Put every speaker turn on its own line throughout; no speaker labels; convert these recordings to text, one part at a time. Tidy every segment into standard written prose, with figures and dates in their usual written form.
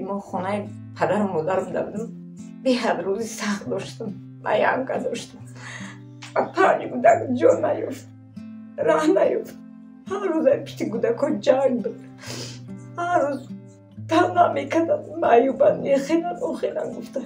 Мо хонаи падару модарам будам, беҳад рӯзи сахт доштам, маянка доштам. Ба панҷ кӯдак ҷо наёфт, раҳ наёфт. Ҳар рӯз пишти кӯдакҳо ҷанг буд. Ҳар рӯз тана мекарданд, маъюбанд, ехеланд, охеланд гуфта.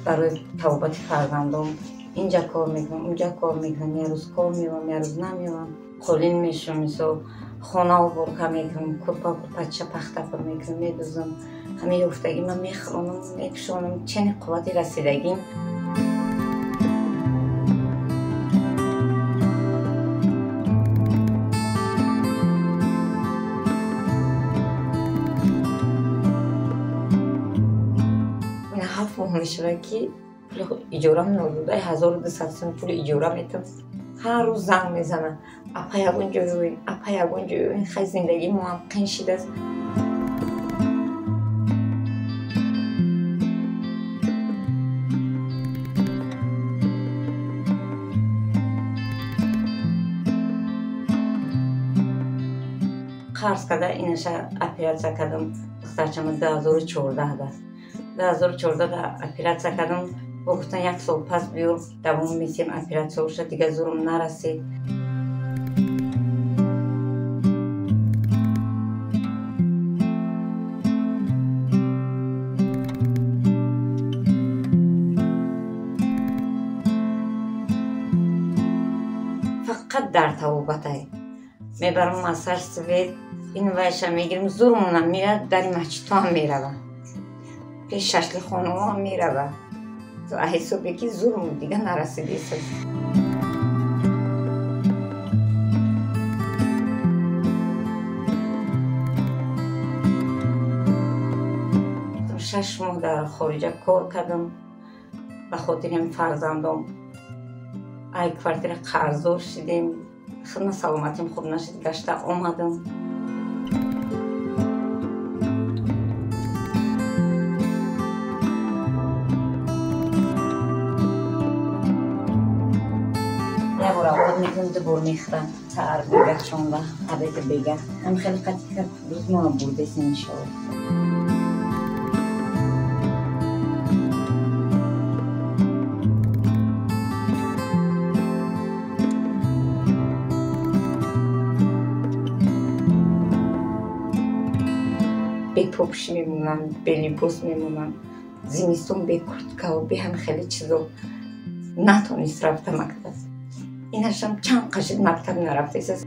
Барои табобати фарзандом инҷа кор мекунам, унҷа кор мекунам, як рӯз кор меёвам, як рӯз намеёвам. Қолин мешӯм, мисол хона уборка мекунам, курпа курпача пахта пур мекунам, медӯзам. Ҳамин ёфтагӣ ман мехӯронам, мепӯшонам, чени қуввати расидагим. Ҳафт моҳ мешавад, ки пули иҷорам нодода, 1200 сум пули иҷора метам. Ҳар рӯз занг мезанад: апа, ягон ҷо ёвем, апа, ягон ҷо ёвем, хай зиндагии моам қин шидааст. Қарз карда инаша оператсия кардам духтарчама 2014-да. 2014-да оператсия кардам, бо гуфтан як сол пас биёр, давом месем оператсияша, дигар зӯрам нарасид. Фақат дар табобатай мебарам, массаж, свет, ин вайша мегирем, зӯрмонам меяд, дари масҷидҳоам меравам, пеш шашлихонаҳоам мерава. Ҳисобе ки зӯрм дига нарасидест. 6 моҳ дар хориҷа кор кардам ба хотири ҳамин фарзандом. Ай квартира қарздор шидем, хидма саломатим хуб нашид, гашта омадам. Як бор овқат мекунам, ду бор мехӯрам, саҳар бегаҳ, шонба, обеда бегаҳ. Ҳам хеле қатъи кард, рӯз моро бурдесем, иншоалло. Бепопӯшӣ мемонам, белибос мемонам, зимистон бе курткаву бе ҳами хеле чизо натонист рафта мактаб. Инашам чанд қашид мактаб нарафтесаст.